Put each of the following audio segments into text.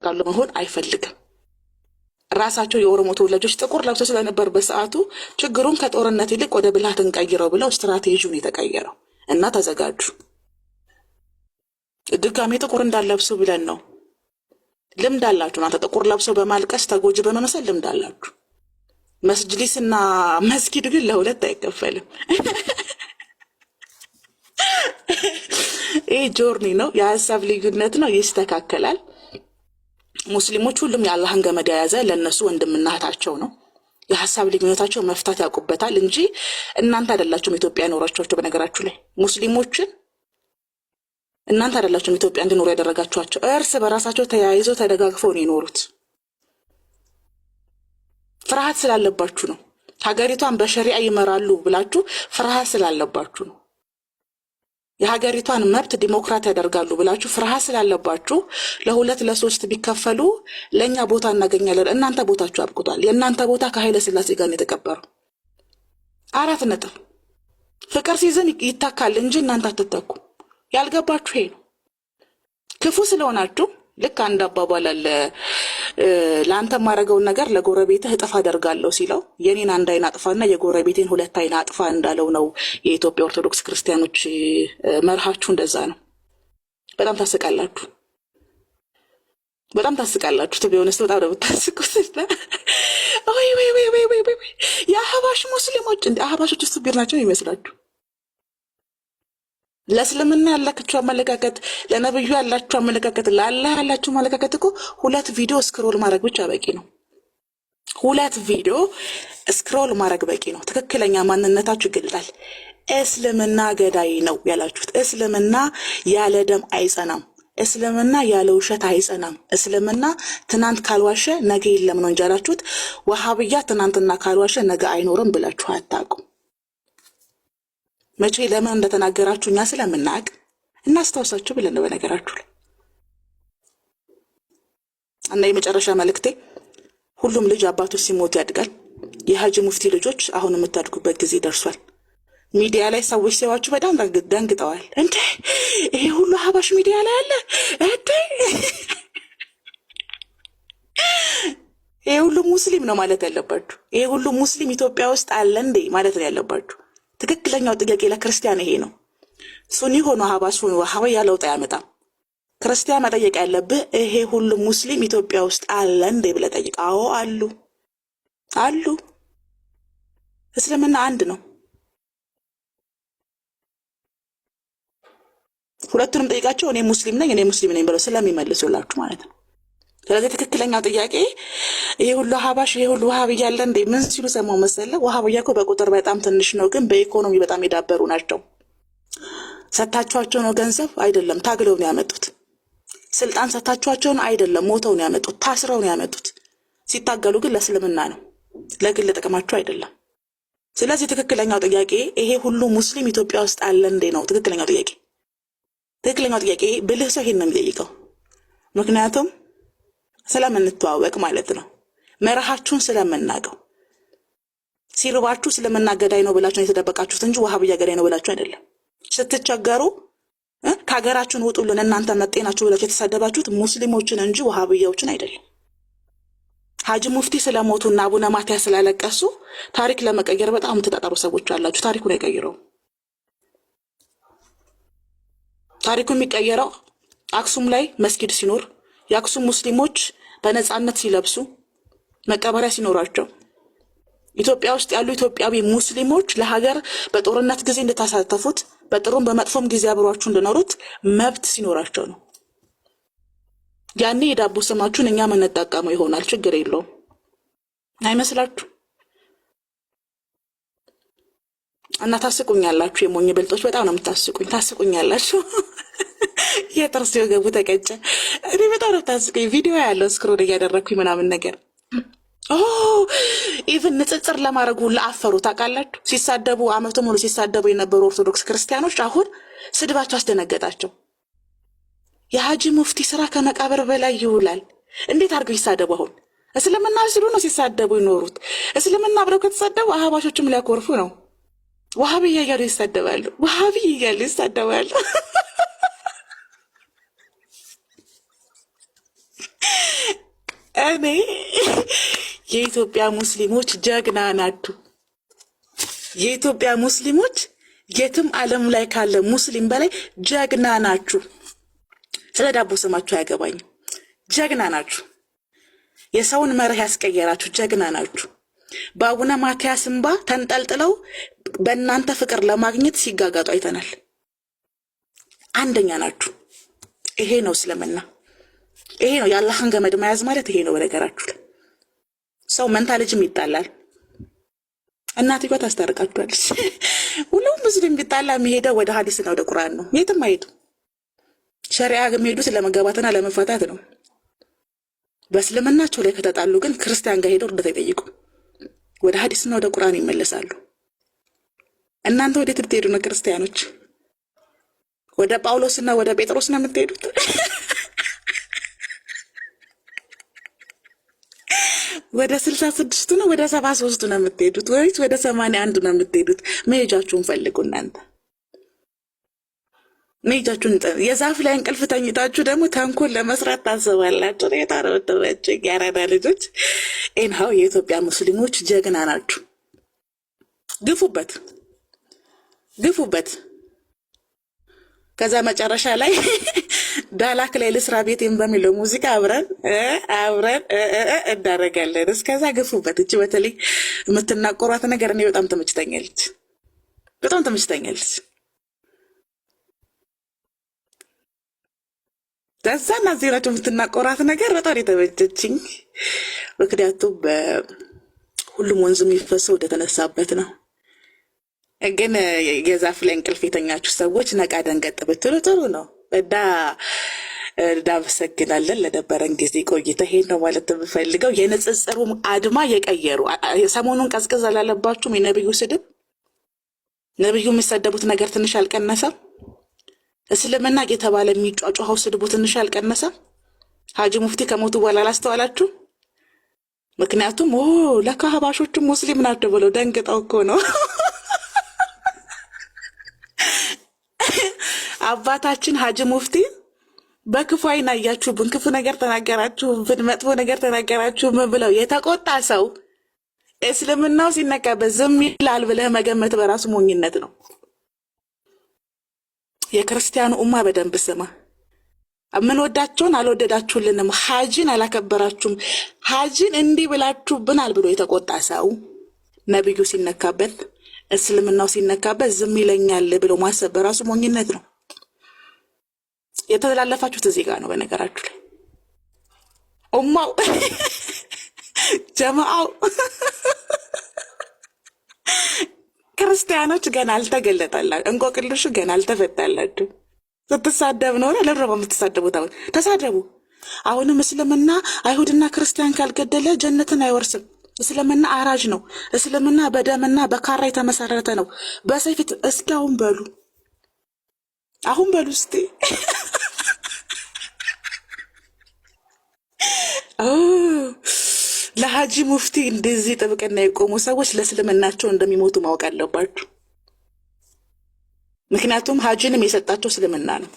ጋር መሆን አይፈልግም። ራሳቸው የኦሮሞ ተወላጆች ጥቁር ለብሰው ስለነበር በሰዓቱ ችግሩን ከጦርነት ይልቅ ወደ ብልሃት እንቀይረው ብለው ስትራቴጂውን የተቀየረው እና ተዘጋጁ። ድጋሜ ጥቁር እንዳለብሱ ብለን ነው። ልምድ አላችሁ እናንተ ጥቁር ለብሰው በማልቀስ ተጎጂ በመመሰል ልምድ አላችሁ። መስጅሊስና መስጊድ ግን ለሁለት አይከፈልም። ይህ journey ነው፣ የሀሳብ ልዩነት ነው፣ ይስተካከላል። ሙስሊሞች ሁሉም የአላህን ገመድ የያዘ ለእነሱ ወንድምና እህታቸው ነው። የሀሳብ ልዩነታቸው መፍታት ያውቁበታል እንጂ እናንተ አይደላችሁም ኢትዮጵያ ያኖራችኋቸው። በነገራችሁ ላይ ሙስሊሞችን እናንተ አይደላችሁም ኢትዮጵያ እንዲኖሩ ያደረጋችኋቸው። እርስ በራሳቸው ተያይዘው ተደጋግፈው ነው የኖሩት። ፍርሃት ስላለባችሁ ነው። ሀገሪቷን በሸሪዓ ይመራሉ ብላችሁ ፍርሃት ስላለባችሁ ነው። የሀገሪቷን መብት ዲሞክራት ያደርጋሉ ብላችሁ ፍርሃት ስላለባችሁ ለሁለት ለሶስት ቢከፈሉ ለእኛ ቦታ እናገኛለን። እናንተ ቦታችሁ አብቅቷል። የእናንተ ቦታ ከኃይለ ሥላሴ ጋር ነው የተቀበረው። 4 ነጥብ። ፍቅር ሲዝን ይተካል እንጂ እናንተ አትተኩ። ያልገባችሁ ይሄ ነው። ክፉ ስለሆናችሁ ልክ አንድ አባባል አለ። ለአንተ የማደርገውን ነገር ለጎረቤትህ እጥፍ አደርጋለሁ ሲለው የኔን አንድ አይን አጥፋና የጎረቤቴን ሁለት አይን አጥፋ እንዳለው ነው። የኢትዮጵያ ኦርቶዶክስ ክርስቲያኖች መርሃችሁ እንደዛ ነው። በጣም ታስቃላችሁ፣ በጣም ታስቃላችሁ። To be honest በጣም ነው የምታስቁት። ወይ ወይ ወይ ወይ ወይ ወይ የአህባሽ ሙስሊሞች እንደ አህባሾች stupid ናቸው ይመስላችሁ? ለእስልምና ያላችሁ አመለካከት፣ ለነብዩ ያላችሁ አመለካከት፣ ለአላህ ያላችሁ አመለካከት እኮ ሁለት ቪዲዮ scroll ማድረግ ብቻ በቂ ነው። ሁለት ቪዲዮ scroll ማድረግ በቂ ነው። ትክክለኛ ማንነታችሁ ይገልጣል። እስልምና ገዳይ ነው ያላችሁት፣ እስልምና ያለ ደም አይጸናም፣ እስልምና ያለ ውሸት አይጸናም፣ እስልምና ትናንት ካልዋሸ ነገ የለም ነው እንጂ ያላችሁት። ወሃብያ ትናንትና ካልዋሸ ነገ አይኖርም ብላችሁ አታውቁም። መቼ ለምን እንደተናገራችሁ እኛ ስለምናውቅ እናስታውሳችሁ ብለን ነው። በነገራችሁ ላይ እና የመጨረሻ መልእክቴ ሁሉም ልጅ አባቱ ሲሞት ያድጋል። የሀጂ ሙፍቲ ልጆች አሁን የምታድጉበት ጊዜ ደርሷል። ሚዲያ ላይ ሰዎች ሲያዩአችሁ በጣም ደንግጠዋል። እንዴ ይሄ ሁሉ ሀባሽ ሚዲያ ላይ አለ እንዴ? ይሄ ሁሉ ሙስሊም ነው ማለት ያለባችሁ። ይሄ ሁሉ ሙስሊም ኢትዮጵያ ውስጥ አለ እንዴ ማለት ነው ያለባችሁ። ትክክለኛው ጥያቄ ለክርስቲያን ይሄ ነው። ሱኒ ሆኖ ሀባሽ ሆኖ ወሃብያ ለውጥ አያመጣም። ክርስቲያን መጠየቅ ያለብህ ይሄ ሁሉ ሙስሊም ኢትዮጵያ ውስጥ አለ እንዴ ብለህ ጠይቅ። አዎ አሉ አሉ። እስልምና አንድ ነው። ሁለቱንም ጠይቃቸው። እኔ ሙስሊም ነኝ እኔ ሙስሊም ነኝ ብለው ስለሚመልሱላችሁ ማለት ነው። ስለዚህ ትክክለኛው ጥያቄ ይሄ ሁሉ ሀባሽ ይሄ ሁሉ ወሃብያ አለ እንዴ? ምን ሲሉ ሰማው መሰለ? ወሃብያ እኮ በቁጥር በጣም ትንሽ ነው፣ ግን በኢኮኖሚ በጣም የዳበሩ ናቸው። ሰታችኋቸው ነው ገንዘብ አይደለም፣ ታግለው ነው ያመጡት። ስልጣን ሰታችኋቸው ነው አይደለም፣ ሞተው ነው ያመጡት፣ ታስረው ነው ያመጡት። ሲታገሉ ግን ለእስልምና ነው፣ ለግል ጥቅማቸው አይደለም። ስለዚህ ትክክለኛው ጥያቄ ይሄ ሁሉ ሙስሊም ኢትዮጵያ ውስጥ አለ እንዴ ነው ትክክለኛው ጥያቄ። ትክክለኛው ጥያቄ ብልህ ሰው ይሄን ነው የሚጠይቀው። ምክንያቱም ስለምንተዋወቅ ማለት ነው፣ መርሃችሁን ስለምናውቀው። ሲርባችሁ እስልምና ገዳይ ነው ብላችሁ ነው የተደበቃችሁት እንጂ ወሃብያ ገዳይ ነው ብላችሁ አይደለም። ስትቸገሩ ከሀገራችሁን ውጡልን እናንተ መጤናችሁ ብላችሁ የተሳደባችሁት ሙስሊሞችን እንጂ ወሃብያዎችን አይደለም። ሀጂ ሙፍቲ ስለሞቱና አቡነ ማትያስ ስላለቀሱ ታሪክ ለመቀየር በጣም የምትጣጣሩ ሰዎች አላችሁ። ታሪኩን አይቀይረውም። ታሪኩ የሚቀየረው አክሱም ላይ መስጊድ ሲኖር፣ የአክሱም ሙስሊሞች በነፃነት ሲለብሱ፣ መቀበሪያ ሲኖራቸው፣ ኢትዮጵያ ውስጥ ያሉ ኢትዮጵያዊ ሙስሊሞች ለሀገር በጦርነት ጊዜ እንደተሳተፉት በጥሩም በመጥፎም ጊዜ አብሯችሁ እንደኖሩት መብት ሲኖራቸው ነው። ያኔ የዳቦ ስማችሁን እኛ የምንጠቀመው ይሆናል። ችግር የለውም። አይመስላችሁ? እና ታስቁኛላችሁ። የሞኝ ብልጦች በጣም ነው የምታስቁኝ። ታስቁኛላችሁ። የጥርስ ወገቡ ተቀጨ። እኔ በጣም ነው የምታስቁኝ። ቪዲዮ ያለው scroll እያደረግኩኝ ምናምን ነገር even ንጽጽር ለማድረጉ ለአፈሩ ታውቃላችሁ። ሲሳደቡ አመቱ ሙሉ ሲሳደቡ የነበሩ ኦርቶዶክስ ክርስቲያኖች አሁን ስድባቸው አስደነገጣቸው። የሀጂ ሙፍቲ ስራ ከመቃብር በላይ ይውላል። እንዴት አድርገው ይሳደቡ? አሁን እስልምና ሲሉ ነው ሲሳደቡ ይኖሩት። እስልምና ብለው ከተሳደቡ አህባሾችም ሊያኮርፉ ነው። ወሃቢ እያሉ ይሳደባሉ። ወሃቢ እያሉ ይሳደባሉ። እኔ የኢትዮጵያ ሙስሊሞች ጀግና ናችሁ። የኢትዮጵያ ሙስሊሞች የትም ዓለም ላይ ካለ ሙስሊም በላይ ጀግና ናችሁ። ስለ ዳቦ ስማችሁ አያገባኝም። ጀግና ናችሁ። የሰውን መርህ ያስቀየራችሁ ጀግና ናችሁ። በአቡነ ማትያስ እንባ ተንጠልጥለው በእናንተ ፍቅር ለማግኘት ሲጋጋጡ አይተናል። አንደኛ ናችሁ። ይሄ ነው እስልምና። ይሄ ነው የአላህን ገመድ መያዝ ማለት ይሄ ነው። በነገራችሁ ላይ ሰው መንታ ልጅም ይጣላል፣ እናትየዋ ታስታርቃችኋለች። ሁሉም ሙስሊም ቢጣላ የሚሄደው ወደ ሀዲስና ወደ ቁርአን ነው። የትም አይሄዱ። ሸሪዓ የሚሄዱት ለመጋባትና ለመፋታት ነው። በእስልምናቸው ላይ ከተጣሉ ግን ክርስቲያን ጋር ሄደው እርዳታ አይጠይቁም። ወደ ሀዲስና ወደ ቁርአን ይመለሳሉ። እናንተ ወዴት ልትሄዱ ነው? ክርስቲያኖች ወደ ጳውሎስና ወደ ጴጥሮስ ነው የምትሄዱት? ወደ 66ቱ ነው ወደ 73ቱ ነው የምትሄዱት? ወይስ ወደ 81 ነው የምትሄዱት? መሄጃችሁን ፈልጉ እናንተ መሄጃችሁን። የዛፍ ላይ እንቅልፍ ተኝታችሁ ደግሞ ተንኮል ለመስራት ታስባላችሁ። የታረወተበች የአራዳ ልጆች anyhow የኢትዮጵያ ሙስሊሞች ጀግና ናችሁ። ግፉበት፣ ግፉበት። ከዛ መጨረሻ ላይ ዳላክ ላይ ልስራ ቤቴን በሚለው ሙዚቃ አብረን አብረን እናደርጋለን። እስከዛ ግፉበት። እቺ በተለይ የምትናቆሯት ነገር እኔ በጣም ተመችተኛለች፣ በጣም ተመችተኛለች። ከዛና እዚህ ናቸው የምትናቆራት ነገር በጣም የተመቸችኝ። ምክንያቱም ሁሉም ወንዝ የሚፈሰው ወደተነሳበት ነው። ግን የዛፍ ላይ እንቅልፍ የተኛችሁ ሰዎች ነቃ ደንገጥ ብትሉ ጥሩ ነው እና እናመሰግናለን ለነበረን ጊዜ ቆይታ። ይሄን ነው ማለት የምፈልገው። የንጽጽሩ አድማ የቀየሩ ሰሞኑን ቀዝቅዝ አላለባችሁም? የነብዩ ስድብ ነብዩ የሚሰደቡት ነገር ትንሽ አልቀነሰም? እስልምና እየተባለ የሚጯጯኸው ስድቡ ትንሽ አልቀነሰም? ሀጂ ሙፍቲ ከሞቱ በኋላ አላስተዋላችሁ? ምክንያቱም ለካ ሀባሾቹም ሙስሊም ናቸው ብለው ደንግጠው እኮ ነው። አባታችን ሀጂ ሙፍቲ በክፉ ዓይን አያችሁብን፣ ክፉ ነገር ተናገራችሁብን፣ መጥፎ ነገር ተናገራችሁብን ብለው የተቆጣ ሰው እስልምናው ሲነካበት ዝም ይላል ብለህ መገመት በራሱ ሞኝነት ነው። የክርስቲያኑ ኡማ በደንብ ስማ። የምንወዳቸውን አልወደዳችሁልንም፣ ሀጂን አላከበራችሁም፣ ሀጂን እንዲህ ብላችሁብናል ብሎ የተቆጣ ሰው ነቢዩ ሲነካበት እስልምናው ሲነካበት ዝም ይለኛል ብሎ ማሰብ በራሱ ሞኝነት ነው። የተላለፋችሁት እዚህ ጋር ነው። በነገራችሁ ላይ ኡማው ጀማአው ክርስቲያኖች ገና አልተገለጠላችሁ፣ እንቆቅልሹ ገና አልተፈታላችሁ። ስትሳደብ ነው ለምረ የምትሳደቡት። አሁን ተሳደቡ። አሁንም እስልምና አይሁድና ክርስቲያን ካልገደለ ጀነትን አይወርስም። እስልምና አራጅ ነው። እስልምና በደምና በካራ የተመሰረተ ነው። በሰይፍ እስኪ አሁን በሉ፣ አሁን በሉ እስቲ ለሀጂ ሙፍቲ እንደዚህ ጥብቅና የቆሙ ሰዎች ለእስልምናቸው እንደሚሞቱ ማወቅ አለባችሁ። ምክንያቱም ሀጂንም የሰጣቸው እስልምና ነው።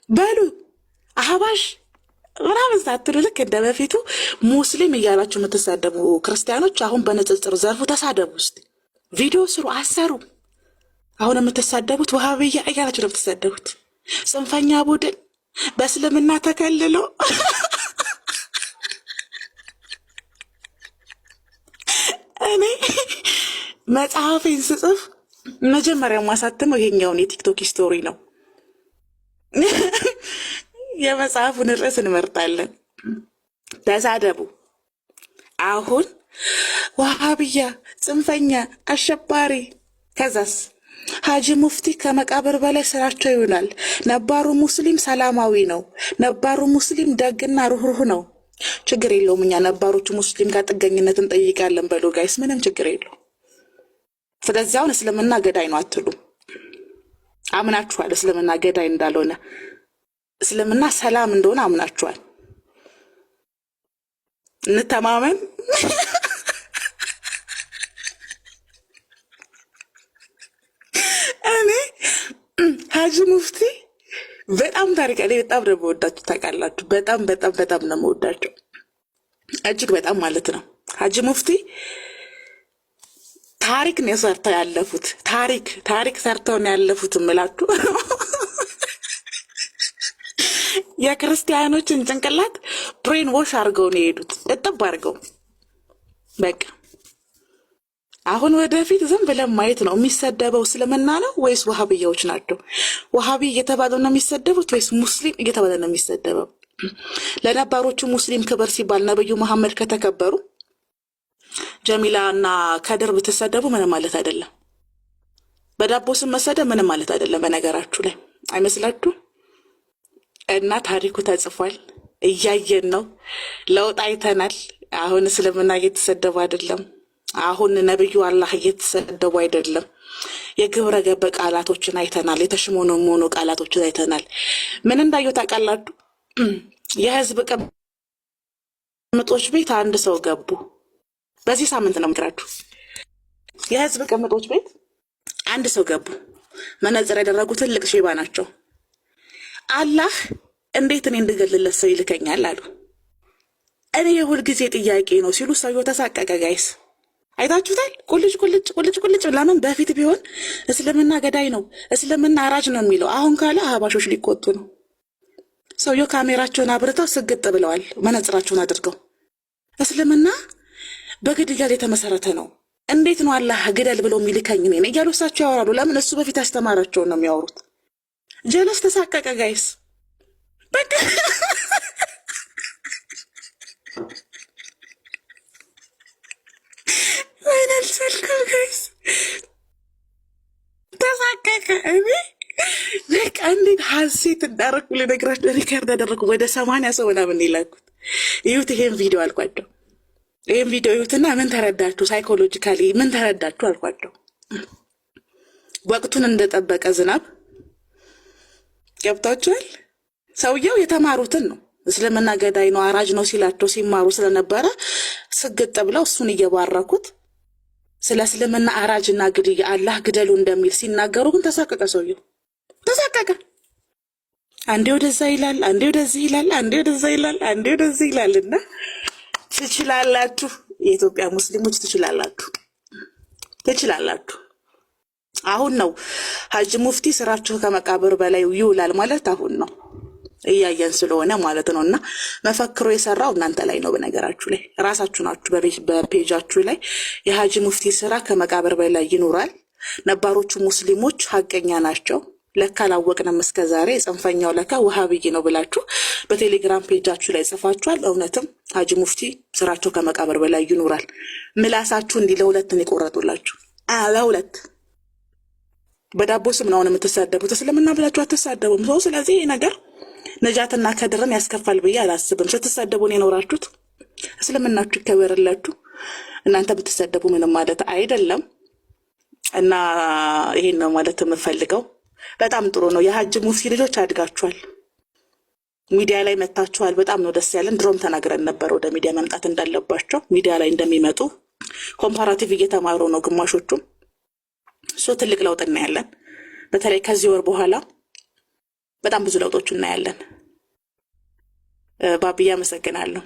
በሉ አህባሽ ምናምን ሳትሉ ልክ እንደ በፊቱ ሙስሊም እያላችሁ የምትሳደቡ ክርስቲያኖች አሁን በንጽጽር ዘርፉ ተሳደቡ። ውስጥ ቪዲዮ ስሩ፣ አሰሩ። አሁን የምትሳደቡት ውሃብያ እያላችሁ ነው የምትሳደቡት። ጽንፈኛ ቡድን በእስልምና ተከልሎ እኔ መጽሐፌን ስጽፍ መጀመሪያ ማሳትመው ይሄኛውን የቲክቶክ story ነው። የመጽሐፉን ርዕስ እንመርጣለን። ተሳደቡ። አሁን ዋሃብያ፣ ጽንፈኛ፣ አሸባሪ ከዛስ ሀጂ ሙፍቲ ከመቃብር በላይ ስራቸው ይውላል። ነባሩ ሙስሊም ሰላማዊ ነው። ነባሩ ሙስሊም ደግና ሩህሩህ ነው። ችግር የለውም። እኛ ነባሮቹ ሙስሊም ጋር ጥገኝነት እንጠይቃለን። በሉ guys፣ ምንም ችግር የለው። ስለዚህ አሁን እስልምና ገዳይ ነው አትሉም። አምናችኋል። እስልምና ገዳይ እንዳልሆነ እስልምና ሰላም እንደሆነ አምናችኋል። እንተማመን። እኔ ሀጂ ሙፍቲ በጣም ታሪክ እኔ በጣም ነው የምወዳችሁ ታውቃላችሁ። በጣም በጣም በጣም ነው የምወዳቸው እጅግ በጣም ማለት ነው። ሀጂ ሙፍቲ ታሪክ ነው ሰርተው ያለፉት። ታሪክ ታሪክ ሰርተው ነው ያለፉት እምላችሁ የክርስቲያኖችን ጭንቅላት brain wash አድርገው ነው የሄዱት፣ እጥብ አድርገው በቃ። አሁን ወደፊት ዝም ብለን ማየት ነው። የሚሰደበው እስልምና ነው ወይስ ወሃብያዎች ናቸው? ወሃቢ እየተባለ ነው የሚሰደቡት ወይስ ሙስሊም እየተባለ ነው የሚሰደበው? ለነባሮቹ ሙስሊም ክብር ሲባል ነብዩ መሐመድ ከተከበሩ ጀሚላ እና ከድር ብትሰደቡ ምንም ማለት አይደለም። በዳቦ ስም መሰደብ ምንም ማለት አይደለም። በነገራችሁ ላይ አይመስላችሁ? እና ታሪኩ ተጽፏል፣ እያየን ነው። ለውጥ አይተናል። አሁን እስልምና እየተሰደቡ አይደለም። አሁን ነብዩ አላህ እየተሰደቡ አይደለም። የግብረ ገብ ቃላቶችን አይተናል። የተሽሞኖሞኖ ቃላቶችን አይተናል። ምን እንዳየው ታውቃላችሁ? የህዝብ ቅምጦች ቤት አንድ ሰው ገቡ። በዚህ ሳምንት ነው የምነግራችሁ። የህዝብ ቅምጦች ቤት አንድ ሰው ገቡ። መነጽር ያደረጉ ትልቅ ሼባ ናቸው። አላህ እንዴት እኔ እንድገልለት ሰው ይልከኛል አሉ። እኔ የሁል ጊዜ ጥያቄ ነው ሲሉ ሰውየው ተሳቀቀ። Guys አይታችሁታል። ቁልጭ ቁልጭ ቁልጭ ቁልጭ። ለምን በፊት ቢሆን እስልምና ገዳይ ነው እስልምና አራጅ ነው የሚለው አሁን ካለ አህባሾች ሊቆጡ ነው። ሰውየው ካሜራቸውን አብርተው ስግጥ ብለዋል፣ መነጽራቸውን አድርገው። እስልምና በግድያ ላይ የተመሰረተ ነው፣ እንዴት ነው አላህ ግደል ብሎ የሚልከኝ እኔን እያሉ እሳቸው ያወራሉ። ለምን እሱ በፊት ያስተማራቸውን ነው የሚያወሩት። ጀለስ ተሳቀቀ guys በቃ ወይኔ አልቻልኩም guys ተሳቀቀ። እኔ በቃ እንዴት ሀሴት እንዳደረኩ ልነግራችሁ record ያደረኩ ወደ 80 ሰው ምናምን የላኩት። ይሁት ይሄን ቪዲዮ አልኳቸው። ይሄን ቪዲዮ ይሁትና ምን ተረዳችሁ፣ psychologically ምን ተረዳችሁ አልኳቸው። ወቅቱን እንደጠበቀ ዝናብ ገብታችኋል። ሰውየው የተማሩትን ነው እስልምና ገዳይ ነው አራጅ ነው ሲላቸው ሲማሩ ስለነበረ ስግጥ ብለው እሱን እየባረኩት ስለ እስልምና አራጅና ግድያ አላህ ግደሉ እንደሚል ሲናገሩ ግን ተሳቀቀ። ሰውየው ተሳቀቀ። አንዴ ወደዛ ይላል፣ አንዴ ወደዚህ ይላል፣ አንዴ ወደዛ ይላል፣ አንዴ ወደዚህ ይላል። እና ትችላላችሁ፣ የኢትዮጵያ ሙስሊሞች ትችላላችሁ፣ ትችላላችሁ። አሁን ነው ሀጂ ሙፍቲ ስራችሁ ከመቃብር በላይ ይውላል ማለት አሁን ነው፣ እያየን ስለሆነ ማለት ነው። እና መፈክሮ የሰራው እናንተ ላይ ነው። በነገራችሁ ላይ ራሳችሁ ናችሁ። በፔጃችሁ ላይ የሀጂ ሙፍቲ ስራ ከመቃብር በላይ ይኖራል፣ ነባሮቹ ሙስሊሞች ሀቀኛ ናቸው፣ ለካ አላወቅንም እስከ ዛሬ፣ ጽንፈኛው ለካ ውሃብይ ነው ብላችሁ በቴሌግራም ፔጃችሁ ላይ ጽፋችኋል። እውነትም ሀጂ ሙፍቲ ስራቸው ከመቃብር በላይ ይኖራል። ምላሳችሁ እንዲህ ለሁለት ነው የቆረጡላችሁ፣ ለሁለት በዳቦ ስም ነው አሁን የምትሳደቡት። እስልምና ብላችሁ አትሳደቡም ሰው። ስለዚህ ይህ ነገር ነጃትና ከድርን ያስከፋል ብዬ አላስብም። ስትሳደቡ ነው የኖራችሁት። እስልምናችሁ ይከበርላችሁ። እናንተ ብትሰደቡ ምንም ማለት አይደለም። እና ይሄን ነው ማለት የምፈልገው። በጣም ጥሩ ነው። የሀጅ ሙፍቲ ልጆች አድጋችኋል፣ ሚዲያ ላይ መታችኋል። በጣም ነው ደስ ያለን። ድሮም ተናግረን ነበር ወደ ሚዲያ መምጣት እንዳለባቸው፣ ሚዲያ ላይ እንደሚመጡ comparative እየተማሩ ነው ግማሾቹም። እሱ ትልቅ ለውጥ እናያለን። በተለይ ከዚህ ወር በኋላ በጣም ብዙ ለውጦች እናያለን። ባብዬ አመሰግናለሁ።